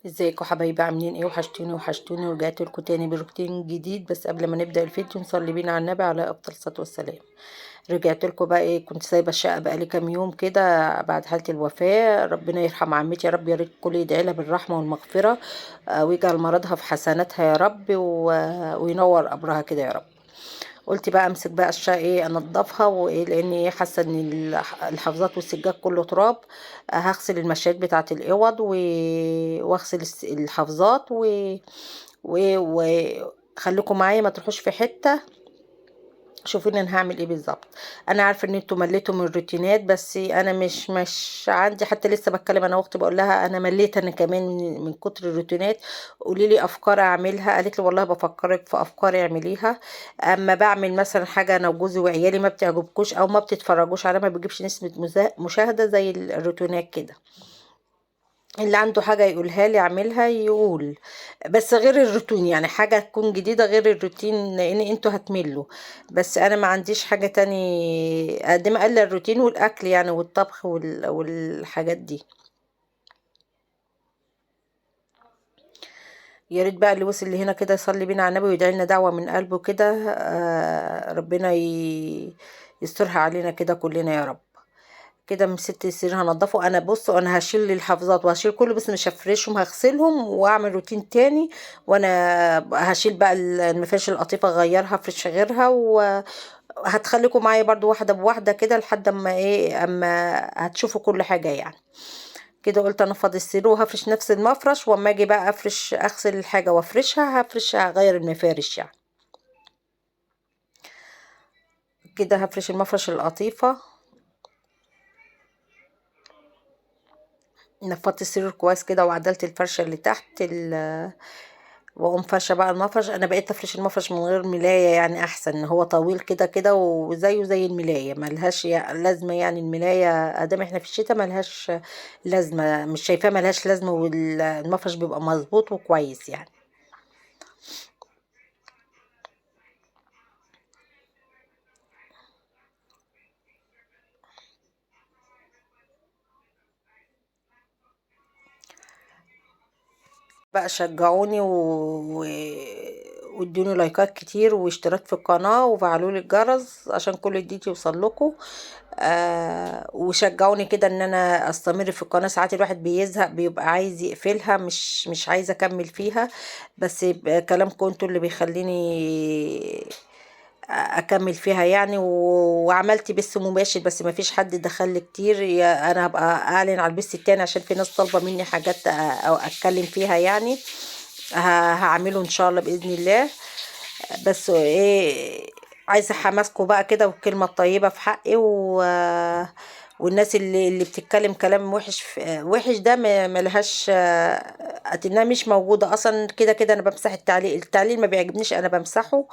ازيكم حبايبي؟ عاملين ايه؟ وحشتوني وحشتوني، ورجعت لكم تاني بروتين جديد. بس قبل ما نبدا الفيديو نصلي بينا على النبي على افضل الصلاة والسلام. رجعت لكم بقى ايه، كنت سايبه الشقة بقالي كام يوم كده بعد حاله الوفاة. ربنا يرحم عمتي يا رب، يا ريت الكل يدعي لها بالرحمة والمغفرة، ويجعل مرضها في حسناتها يا رب، وينور قبرها كده يا رب. قلت بقى امسك بقى الشقة ايه، انضفها وايه، لاني حاسه ان الحفاظات والسجاد كله تراب. هغسل المشات بتاعه الاوض واغسل الحفاظات وخليكم معايا ما تروحوش في حتة، شوفوني انا هعمل ايه بالظبط. انا عارفه ان انتوا مليتوا من الروتينات، بس انا مش عندي حتى، لسه بتكلم انا واختي بقول لها انا مليت انا كمان من كتر الروتينات، قولي لي افكار اعملها. قالت لي والله بفكرك في افكار اعمليها. اما بعمل مثلا حاجة انا وجوزي وعيالي ما بتعجبكوش او ما بتتفرجوش عليها، ما بتجيبش نسبه مشاهده زي الروتينات كده. اللي عنده حاجة يقولها لي اعملها يقول، بس غير الروتين، يعني حاجة تكون جديدة غير الروتين، لان انتوا هتملوا. بس انا ما عنديش حاجة تاني اقدمها الا الروتين والاكل يعني، والطبخ والحاجات دي. يا ريت بقى اللي وصل لهنا كده يصلي بينا على النبي ويدعي لنا دعوة من قلبه كده، ربنا يسترها علينا كده كلنا يا رب. كده من ست السرير هنضفه. انا بصوا انا هشيل الحفاظات وهشيل كله، بس مش هفرشهم، هغسلهم واعمل روتين تاني. وانا هشيل بقى المفارش القطيفه اغيرها افرش غيرها، وهتخليكم معايا برضو واحدة بواحدة كده لحد اما ايه، اما هتشوفوا كل حاجة يعني. كده قلت انفض السرير وهفرش نفس المفرش، واما اجي بقى افرش اغسل الحاجة وافرشها، هفرش هغير المفارش يعني. كده هفرش المفرش القطيفه. نفضت السرير كويس كده وعدلت الفرشة اللي تحت واقوم فرشه بقى المفرش. انا بقيت افرش المفرش من غير ملايه يعني احسن، هو طويل كده كده وزيه زي الملايه، ملهاش لازمه يعني. الملايه ادام احنا في الشتاء ملهاش لازمه، مش شايفاها ملهاش لازمه، والمفرش بيبقى مظبوط وكويس يعني. بقى شجعوني وادوني لايكات كتير واشتراك في القناة وفعلوا لي الجرس عشان كل جديد يوصل لكم. وشجعوني كده ان انا استمر في القناة. ساعات الواحد بيزهق بيبقى عايز يقفلها، مش عايزة اكمل فيها، بس كلامكم انتوا اللي بيخليني اكمل فيها يعني. وعملت بث مباشر بس ما فيش حد دخل لي كتير، انا هبقى اعلن على البث التاني عشان في ناس طالبه مني حاجات او اتكلم فيها يعني، هعمله ان شاء الله باذن الله. بس ايه، عايزه حماسكم بقى كده والكلمة الطيبة في حقي، والناس اللي بتتكلم كلام وحش وحش ده ملهاش، اتنها مش موجودة اصلا. كده كده انا بمسح التعليق، التعليق ما بيعجبنيش انا بمسحه،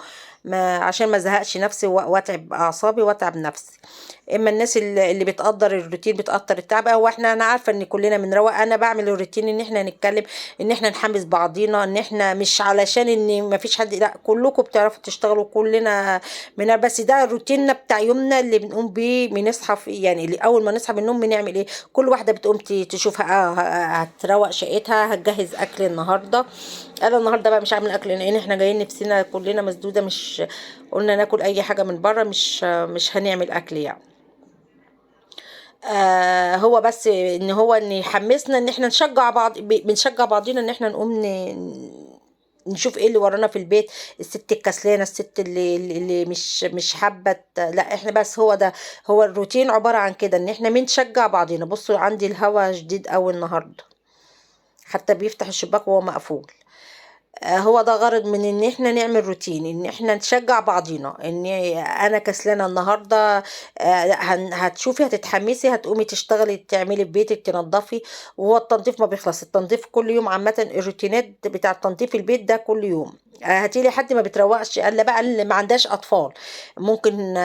عشان ما ازهقش نفسي واتعب اعصابي واتعب نفسي. اما الناس اللي بتقدر الروتين بتقدر التعب، هو احنا انا عارفه ان كلنا بنروق. انا بعمل الروتين ان احنا نتكلم، ان احنا نحمس بعضينا، ان احنا مش علشان ان ما فيش حد، لا كلكم بتعرفوا تشتغلوا كلنا من، بس ده روتيننا بتاع يومنا اللي بنقوم بيه، بنصحى في يعني اللي اول ما نصحى من النوم بنعمل ايه. كل واحدة بتقوم تشوفها، هتروق شقتها، هتجهز اكل النهارده. انا النهارده بقى مش عامله اكل لان احنا جايين نفسنا كلنا مسدودة، مش قلنا ناكل اي حاجة من بره، مش هنعمل اكل يعني. هو بس ان هو ان يحمسنا ان احنا نشجع بعض، بنشجع بعضينا ان احنا نقوم نشوف ايه اللي ورانا في البيت. الست الكسلانه، الست اللي مش حابة لا احنا بس هو ده، هو الروتين عبارة عن كده، ان احنا بنشجع بعضينا. بصوا عندي الهوا شديد قوي النهارده، حتى بيفتح الشباك وهو مقفول. هو ده غرض من ان احنا نعمل روتين، ان احنا نشجع بعضينا. ان انا كسلانه النهارده، هتشوفي هتتحمسي، هتقومي تشتغلي، تعملي في بيتك، تنظفي. وهو التنظيف ما بيخلص، التنظيف كل يوم عامة، الروتينات بتاع تنظيف البيت ده كل يوم. هاتيلي حد ما بتروقش الا بقى اللي ما عندهاش اطفال، ممكن،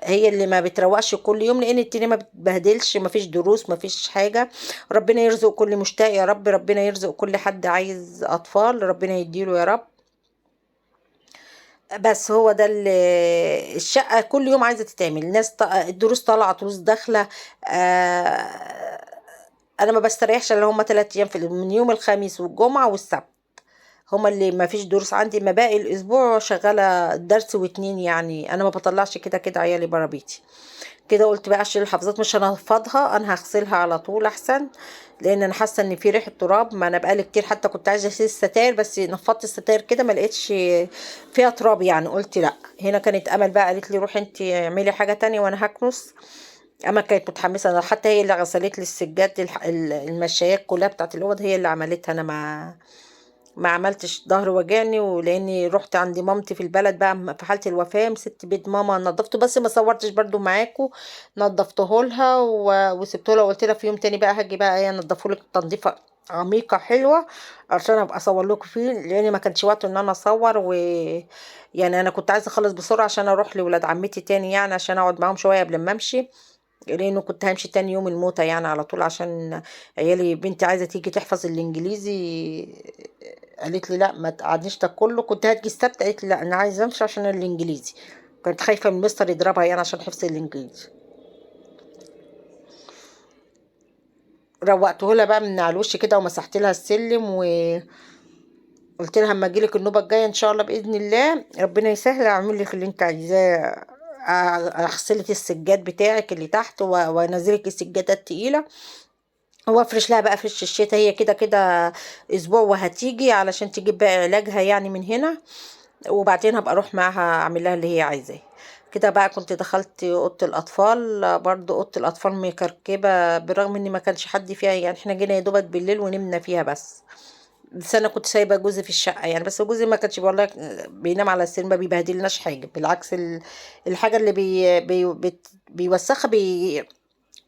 هي اللي ما بتروقش كل يوم، لان التانية ما بتبهدلش، ما فيش دروس، ما فيش حاجة. ربنا يرزق كل مشتاق يا رب، ربنا يرزق كل حد عايز اطفال، ربنا يديله يا رب. بس هو ده الشقة كل يوم عايزة تتعمل، الناس الدروس طالعة، دروس داخلة، انا ما بستريحش الا هما 3 ايام في، من يوم الخميس والجمعة والسبت هما اللي ما فيش دروس عندي. ما باقي الاسبوع شغالة درس واتنين، يعني انا ما بطلعش كده كده عيالي برا بيتي كده. قلت بقى اشيل الحفاظات، مش هنفضها، انا هغسلها على طول احسن، لان انا حاسه ان في ريحه تراب. ما انا بقالي كتير، حتى كنت عايزه اشيل الستاير بس نفضت الستاير كده ما لقيتش فيها تراب يعني، قلت لا. هنا كانت امل بقى قالت لي روحي انت اعملي حاجة تانية وانا هكنس. امل كانت متحمسة، انا حتى هي اللي غسلت لي السجاد، المشايات كلها بتاعت الاوض هي اللي عملتها، انا ما عملتش. ظهري وجعني، ولاني رحت عند مامتي في البلد بقى في حاله الوفاة، مسكت بيت ماما نظفته، بس ما صورتش برضو معاكم، نظفته لها وسبته لها، وقلت لها في يوم تاني بقى هاجي بقى ايه انضفه لك تنظيفه عميقة حلوة عشان ابقى اصور لكم فيه، لان ما كانش وقت ان انا اصور. و يعني انا كنت عايزه اخلص بسرعة عشان اروح لولاد عمتي تاني، يعني عشان اقعد معاهم شوية قبل ما امشي، لانه كنت همشي تاني يوم الموتة يعني على طول، عشان عيالي بنتي عايزه تيجي تحفظ الانجليزي، قالت لي لا ما تقعدنيش ده كله، كنت هتجي السبت، قالت لي لا انا عايزه امشي عشان الانجليزي، كنت خايفة من المستر يضربها يعني عشان حفظ الانجليزي. روقته لها بقى من على الوش كده، ومسحت لها السلم، وقلت لها اما اجيلك النوبة الجاية ان شاء الله باذن الله ربنا يسهل اعمل لك اللي انت عايزاه، اغسلك السجاد بتاعك اللي تحت وانزلك السجادة التقيله، وافرش لها بقى فرش الشتاء، هي كده كده اسبوع وهتيجي علشان تجيب بقى علاجها يعني من هنا، وبعدين هبقى اروح معاها اعمل لها اللي هي عايزاه كده بقى. كنت دخلت اوضة الاطفال، برضو اوضة الاطفال مكركبه بالرغم ان ما كانش حد فيها، يعني احنا جينا يا دوبك بالليل ونمنا فيها بس انا كنت سايبه جوزي في الشقة يعني، بس جوزي ما كانش والله بينام على السرير، ما بيبهدلناش حاجة، بالعكس الحاجة اللي بي بي بيوسخها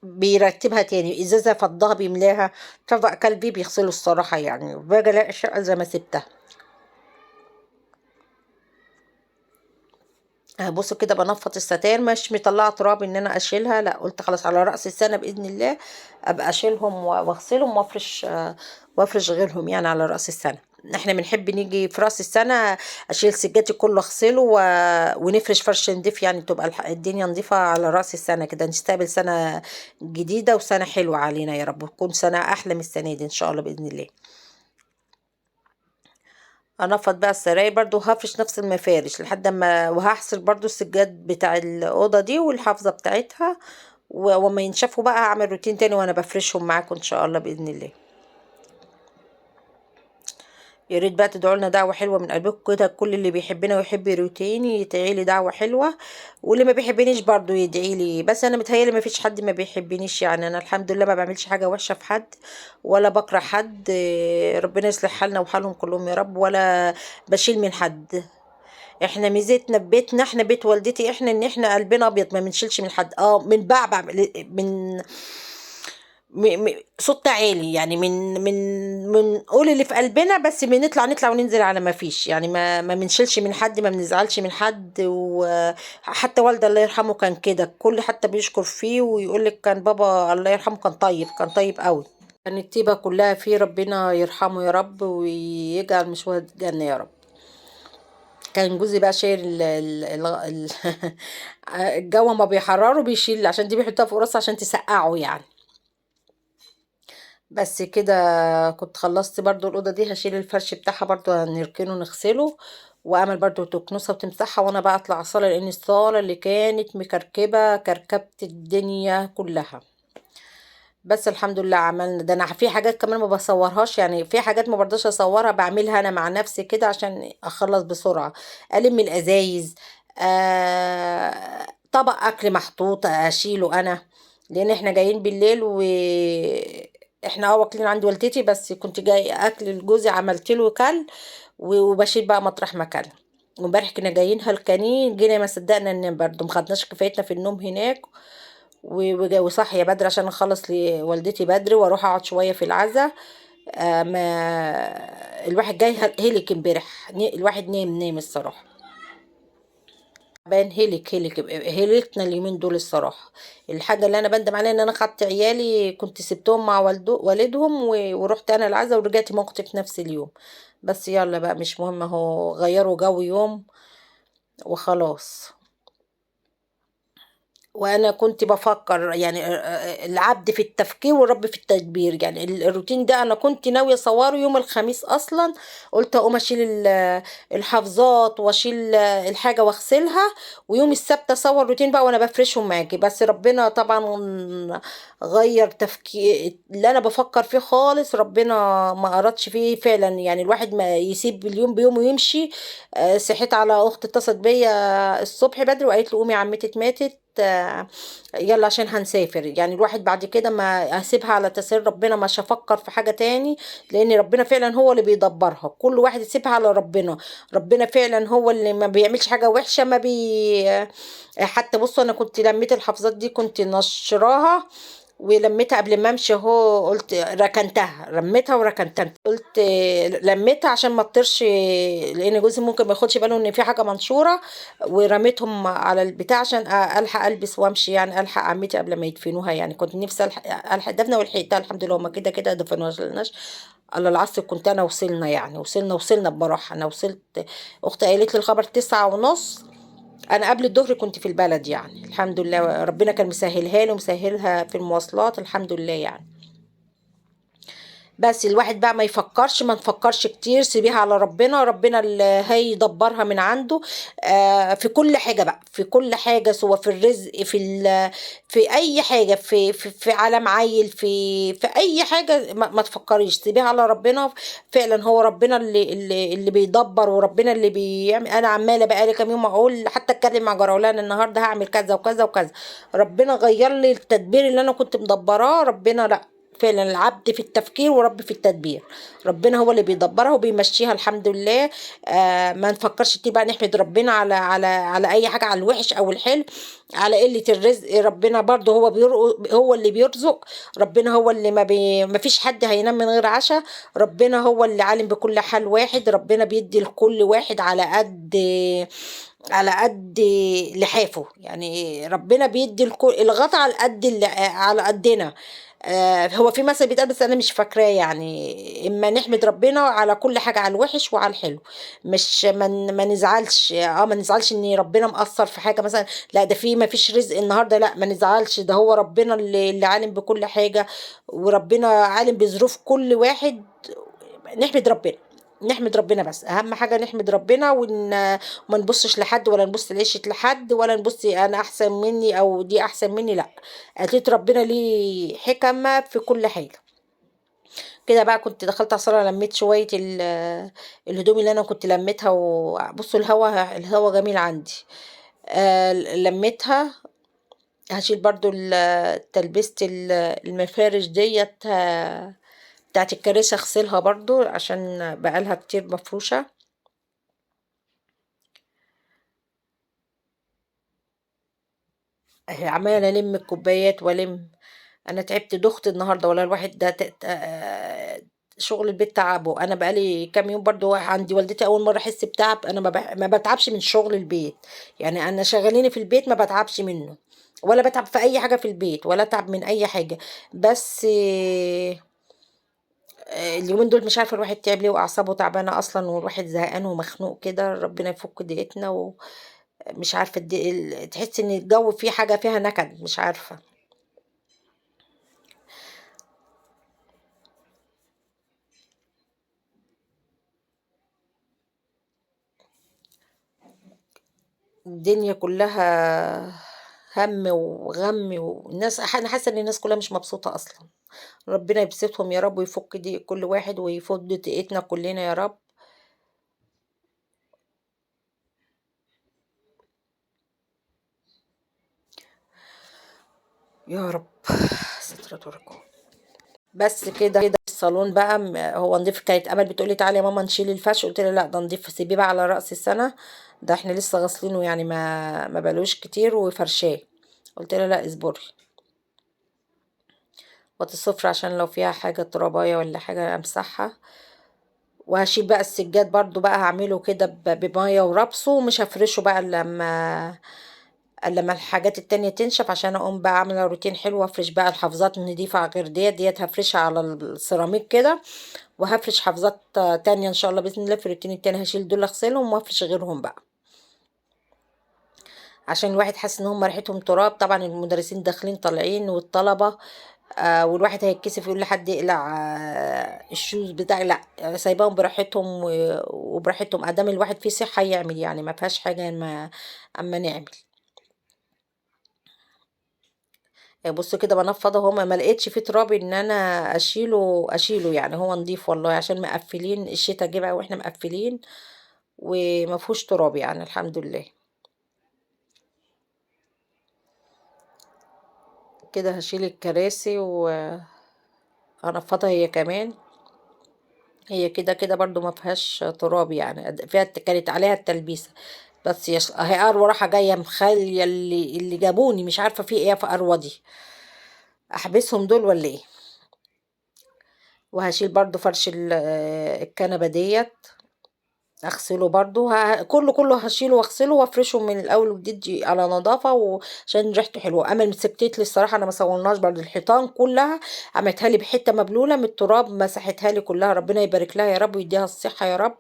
بيرتبها تاني، ازازة فضها بيملاها، طبق كلبي بيغسله الصراحة يعني، باجي الاقي الشقة زي ما سبتها. بصوا كده بنفض الستاير، مش مطلعه تراب ان انا اشيلها، لا قلت خلاص على راس السنة باذن الله ابقى اشيلهم واغسلهم وافرش غيرهم يعني على راس السنة. احنا بنحب نيجي في راس السنة اشيل سجادي كله اغسله ونفرش فرش نضيف، يعني تبقى الدنيا نضيفه على راس السنة كده، نستقبل سنة جديدة وسنة حلوة علينا يا رب، وتكون سنة احلى من السنة دي ان شاء الله باذن الله. انفض بقى السراير برضو، وهفرش نفس المفارش لحد ما، وهحصر برضو السجاد بتاع الاوضة دي والحافظه بتاعتها، وما ينشفوا بقى هعمل روتين تاني وانا بفرشهم معاكم ان شاء الله باذن الله. يا ريت بقى تدعوا لنا دعوه حلوة من قلبكم كده، كل اللي بيحبنا ويحب روتيني يدعي لي دعوه حلوة، واللي ما بيحبنيش برضو يدعي لي، بس انا متهيألي ما فيش حد ما بيحبنيش يعني، انا الحمد لله ما بعملش حاجة وحشة في حد ولا بكره حد، ربنا يصلح حالنا وحالهم كلهم يا رب، ولا بشيل من حد. احنا ميزتنا ببيتنا، احنا بيت والدتي، احنا ان احنا قلبنا ابيض ما بنشيلش من حد، من بعبع من صوتنا عالي يعني، من من من قول اللي في قلبنا، بس بنطلع نطلع وننزل على ما فيش يعني، ما بنشيلش من حد، ما بنزعلش من حد. وحتى والده الله يرحمه كان كده، الكل حتى بيشكر فيه ويقول لك كان بابا الله يرحمه كان طيب، كان طيب قوي، كان الطيبة كلها فيه، ربنا يرحمه يا رب ويجعل مشوار الجنة يا رب. كان جوزي بقى شايل الجو ما بيحرره بيشيل، عشان دي بيحطها فوق راسه عشان تسقعه يعني. بس كده كنت خلصت برضو الأوضة دي، هشيل الفرش بتاعها برضو هنركنه نغسله، وأعمل برضو تكنسها وتمسحها، وأنا بقى أطلع الصالة، لأن الصالة اللي كانت مكركبة كركبت الدنيا كلها. بس الحمد لله عملنا ده. أنا في حاجات كمان ما بصورهاش يعني، في حاجات ما برضاش أصورها، بعملها أنا مع نفسي كده عشان أخلص بسرعة، ألم الأزايز، طبق أكل محطوط أشيله أنا، لأن إحنا جايين بالليل و احنا واكلين عند والدتي، بس كنت جاي اكل لجوزي عملت له كل، وبشيل بقى مطرح ما كان. وامبارح كنا جايين هلكانين، جينا ما صدقنا ننام برضه، ما خدناش كفايتنا في النوم هناك، وصاحيه بدري عشان اخلص لوالدتي بدري واروح اقعد شوية في العزا. ما الواحد جاي هلك امبارح، الواحد نام الصراحة، بان هلك هلك هلكنا اليومين دول الصراحة. الحاجة اللي انا بندم عليها ان انا خدت عيالي، كنت سبتهم مع والدهم ورحت انا العزا ورجعت موقتي في نفس اليوم، بس يلا بقى مش مهم، اهو غيروا جو يوم وخلاص. وانا كنت بفكر يعني العبد في التفكير والرب في التدبير. يعني الروتين ده انا كنت ناوية اصوره يوم الخميس اصلا، قلت اقوم اشيل الحافظات واشيل الحاجة واغسلها، ويوم السبت اصور روتين بقى وانا بفرشهم معاكي. بس ربنا طبعا غير تفكير اللي انا بفكر فيه خالص، ربنا ما اردش فيه فعلا. يعني الواحد ما يسيب اليوم بيوم ويمشي. صحيت على اخت اتصلت بيا الصبح بدري وقالت لي قومي عمتك ماتت، يلا عشان هنسافر. يعني الواحد بعد كده ما هسيبها على تسهيل ربنا، مش هفكر في حاجة تاني، لان ربنا فعلا هو اللي بيدبرها. كل واحد يسيبها على ربنا، ربنا فعلا هو اللي ما بيعملش حاجة وحشة، ما بي حتى بصوا انا كنت لميت الحفظات دي كنت نشراها ولميتها قبل ما امشي اهو، قلت ركنتها، رميتها وركنتها، قلت لميتها عشان ما تطيرش، لان جوزي ممكن ما ياخدش باله ان في حاجة منشورة، ورميتهم على البتاع عشان الحق البس وامشي، يعني الحق عمتي قبل ما يدفنوها. يعني كنت نفسي الحق دفنه ولحقتها الحمد لله، هما كده كده دفنوها لناش على العصر. كنت انا وصلنا، يعني وصلنا بمراحل. انا وصلت اختي قالت لي الخبر 9:30، انا قبل الظهر كنت في البلد. يعني الحمد لله ربنا كان مسهلها لي ومسهلها في المواصلات الحمد لله. يعني بس الواحد بقى ما يفكرش، ما نفكرش كتير، سيبيها على ربنا، ربنا اللي هيدبرها من عنده. في كل حاجة بقى، في كل حاجة، سواء في الرزق، في اي حاجة، في عالم عيل، في اي حاجة، ما تفكريش، سيبيها على ربنا. فعلا هو ربنا اللي بيدبر، وربنا اللي بيعمل. انا عمالة بقى لي كام يوم اقول، حتى اتكلم مع جارولان النهارده هعمل كذا وكذا وكذا، ربنا غير لي التدبير اللي انا كنت مدبراه. ربنا لا، فعلا العبد في التفكير ورب في التدبير، ربنا هو اللي بيدبرها وبيمشيها الحمد لله. ما نفكرش كتير بقى، نحمد ربنا على على على اي حاجة، على الوحش او الحلو، على قلة الرزق. ربنا برضه هو اللي بيرزق، ربنا هو اللي ما فيش حد هينام من غير عشاء، ربنا هو اللي عالم بكل حال واحد، ربنا بيدي لكل واحد على قد لحافه. يعني ربنا بيدي لكل الغطا على قد على قدنا. هو في مثل بيتقال بس انا مش فاكراه، يعني اما نحمد ربنا على كل حاجة، على الوحش وعلى الحلو، مش ما نزعلش، ما نزعلش ان ربنا مقصر في حاجة مثلا، لا ده في ما فيش رزق النهارده، لا ما نزعلش، ده هو ربنا اللي عالم بكل حاجة، وربنا عالم بظروف كل واحد. نحمد ربنا، نحمد ربنا، بس اهم حاجة نحمد ربنا، وما نبصش لحد، ولا نبص لعيشه لحد، ولا نبص انا احسن مني او دي احسن مني، لا، اتيت ربنا ليه حكمه في كل حاجة. كده بقى كنت دخلت على الصاله، لميت شوية الهدوم اللي انا كنت لميتها، وبصوا الهوا جميل عندي. لميتها. هشيل برضو تلبسه المفارش ديت، بتاعت الكراسي، اغسلها برضو عشان بقالها كتير مفروشة. اهي عمالة الم الكوبايات والم، انا تعبت ضغط النهارده ولا الواحد ده شغل البيت تعبه. انا بقالي كام يوم برضو عندي والدتي، اول مرة احس بتعب. انا ما بتعبش من شغل البيت، يعني انا شغاليني في البيت ما بتعبش منه، ولا بتعب في اي حاجة في البيت، ولا اتعب من اي حاجة، بس اليومين دول مش عارفه الواحد تعب ليه، واعصابه تعبانة اصلا، والواحد زهقان ومخنوق كده. ربنا يفك ضيقتنا، ومش عارفه تحس ان الجو فيه حاجة فيها نكد، مش عارفه. الدنيا كلها هم وغم، والناس انا حاسه ان الناس كلها مش مبسوطة اصلا. ربنا يبسطهم يا رب، ويفك ضيق كل واحد، ويفض ضيقتنا كلنا يا رب. يا رب سترة وركوع. بس كده كده الصالون بقى هو نضيف. كانت امل بتقولي تعالي يا ماما نشيل الفرش، قلت لها لا ده نضيف، سيبيه بقى على راس السنة، ده احنا لسه غاسلينه يعني ما بلوش كتير وفرشاه. قلت لها لا اصبري، وقت السفرة عشان لو فيها حاجة ترابايه ولا حاجة امسحها. وهشيل بقى السجاد برضو بقى، هعمله كده بميه وربصه، ومش هفرشه بقى لما الحاجات التانية تنشف، عشان اقوم بقى عامله روتين حلو، وافرش بقى الحافظات النضيفه غير ديت، ديت هفرشها على السيراميك كده، وهفرش حافظات تانية ان شاء الله باذن الله في الروتين التاني. هشيل دول اغسلهم وافرش غيرهم بقى. عشان الواحد حاسس ان هم ريحتهم تراب. طبعا المدرسين داخلين طالعين والطلبة، والواحد هيتكسف يقول لحد يقلع ال shoes بتاعي، لا سايباهم براحتهم وبراحتهم، ادام الواحد فيه صحة يعمل يعني، ما فيهاش حاجة اما نعمل. بصوا كده بنفض اهو، ما لقيتش فيه تراب ان انا اشيله يعني، هو نضيف والله عشان مقفلين، الشتا جه بقى واحنا مقفلين وما فيهوش تراب يعني الحمد لله. كده هشيل الكراسي وهنفضها هي كمان، هي كده كده برضو ما فيهاش تراب يعني، فيها كانت عليها التلبيسة بس. اهي اروى راحة جاية مخلية اللي جابوني، مش عارفة في ايه في اروى دي، احبسهم دول ولا ايه. وهشيل برضو فرش الكنبة ديت، اغسله برضو، كله هشيله واغسله وافرشه من الاول وجديد على نظافة وعشان ريحته حلوة. اما مسكتت لي الصراحة انا ما صورناش برضو، الحيطان كلها عملتها لي بحته مبلوله من التراب، مسحتها لي كلها، ربنا يبارك لها يا رب ويديها الصحة يا رب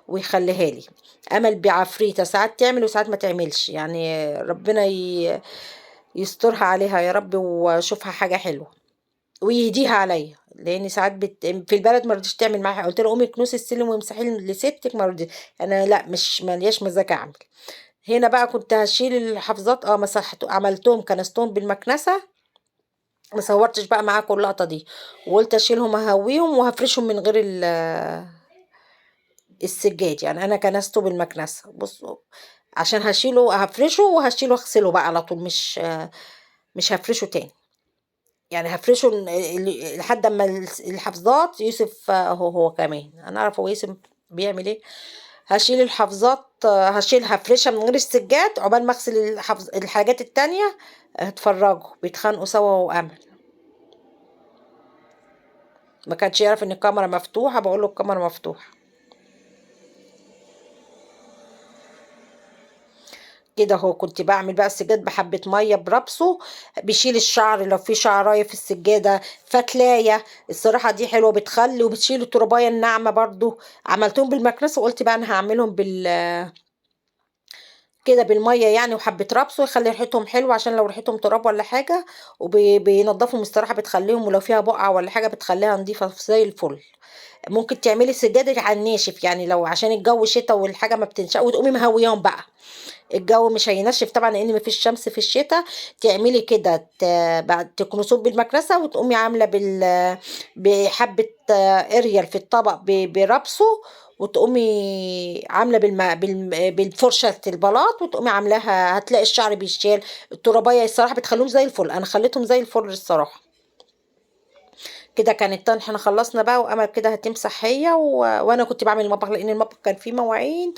ويخليها لي. امل بعفريته ساعات تعمل وساعات ما تعملش يعني، ربنا يسترها عليها يا رب واشوفها حاجة حلوة ويهديها عليا، لان ساعات في البلد ما رضيتش تعمل معاها، قلت لها قومي اكنسي السلم وامسحي لستك، ما رضيتش، انا لا مش ملياش مزاج اعمل. هنا بقى كنت هشيل الحافظات، مسحت عملتهم كنستهم بالمكنسه، ما صورتش بقى معاكم اللقطة دي، وقلت اشيلهم اهويهم وهفرشهم من غير السجاد يعني، انا كنسته بالمكنسه. بصوا عشان هشيله هفرشه وهشيله اغسله بقى على طول، مش هفرشه تاني يعني، هفرشه لحد اما الحافظات. يوسف اهو هو كمان انا اعرف هو يوسف بيعمل ايه. هشيل الحافظات، هشيل هفرشها من غير السجاد عقبال ما اغسل الحاجات التانية. اتفرجوا بيتخانقوا سوا، وامل ما كانش يعرف ان الكاميرا مفتوحة، بقول له الكاميرا مفتوحة. كده اهو كنت بعمل بقى السجاد بحبة مية بربسه، بيشيل الشعر لو في شعرايه في السجادة، فتلاية الصراحة دي حلوة بتخلي وبتشيل الترباية الناعمة برضو. عملتهم بالمكنسة وقلت بقى انا هعملهم كده بالمية يعني، وحبة ربسه يخلي ريحتهم حلوة، عشان لو ريحتهم تراب ولا حاجة وبينضفهم الصراحة بتخليهم، ولو فيها بقعة ولا حاجة بتخليها نظيفة زي الفل. ممكن تعملي سجادة على الناشف يعني، لو عشان الجو شتا والحاجة ما بتنشق، وتقومي مهوياهم بقى، الجو مش هينشف طبعا لان مفيش شمس في الشتاء. تعملي كده بعد تكنسوه بالمكنسه، وتقومي عامله بحبه اريال في الطبق بربسه، وتقومي عامله بالفرشه البلاط، وتقومي عاملاها، هتلاقي الشعر بيشال الترابيه الصراحة بتخليهم زي الفل. انا خليتهم زي الفل الصراحة. كده كانت احنا خلصنا بقى، وامل كده هتمسح هي وانا كنت بعمل المطبخ، لان المطبخ كان فيه مواعين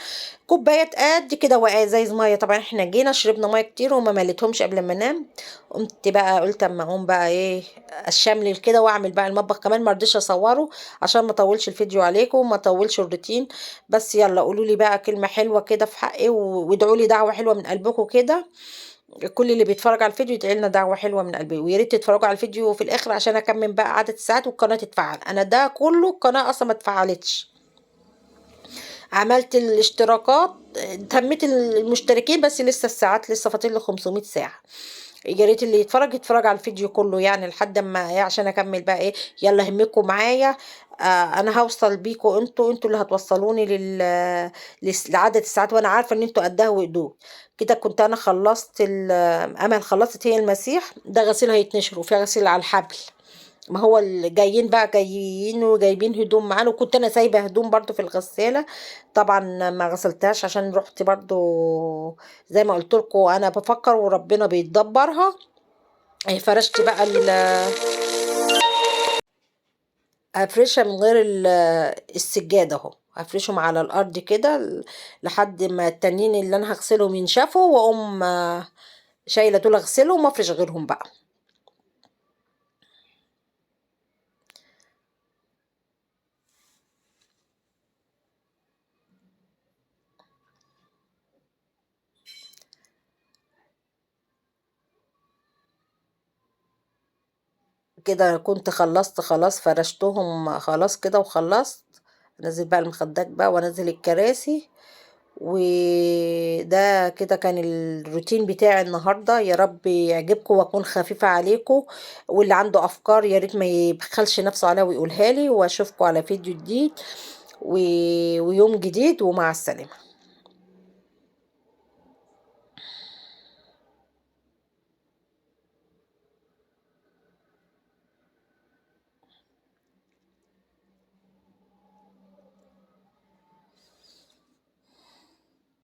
كوبايات قد كده وازايز مية. طبعا احنا جينا شربنا مية كتير وما مليتهمش قبل ما انام، قمت بقى قلت اما اقوم بقى ايه اشملل كده واعمل بقى المطبخ كمان. ما رضيتش اصوره عشان ما اطولش الفيديو عليكم وما اطولش الروتين، بس يلا قولوا لي بقى كلمة حلوة كده في حقي، وادعوا لي دعوه حلوة من قلبكم كده. كل اللي بيتفرج على الفيديو يدعي لنا دعوه حلوة من قلبي، ويا ريت تتفرجوا على الفيديو في الاخر عشان اكمل بقى عدد الساعات والقناة تتفعل. انا ده كله القناة اصلا ما اتفعلتش، عملت الاشتراكات تميت المشتركين، بس لسه الساعات لسه فاضل لي 500 ساعة. يا ريت اللي يتفرج يتفرج على الفيديو كله يعني لحد ما ايه، عشان اكمل بقى ايه. يلا همكم معايا، انا هوصل بيكم، انتوا اللي هتوصلوني لعدد الساعات، وانا عارفه ان انتوا قدها وقدود. كده كنت انا خلصت امل خلصت هي المسيح ده، غسيل هيتنشر وفي غسيل على الحبل، ما هو اللي جايين بقى جايين وجايبين هدوم معانا، وكنت انا سايبه هدوم برضو في الغسالة طبعا ما غسلتهاش عشان رحت برضو زي ما قلت لكم انا بفكر وربنا بيدبرها. فرشت بقى هفرشها من غير السجادة اهو، هفرشهم على الارض كده لحد ما التانيين اللي انا هغسلهم ينشفوا، واقوم شايله دول اغسلهم وافرش غيرهم بقى. كده كنت خلصت خلاص، فرشتهم خلاص كده وخلصت. انزل بقى المخدات بقى وانزل الكراسي، وده كده كان الروتين بتاعي النهاردة. يا رب يعجبكم واكون خفيفة عليكم، واللي عنده افكار يا ريت ما يبخلش نفسه عليها ويقولها لي. واشوفكم على فيديو جديد ويوم جديد، ومع السلامة.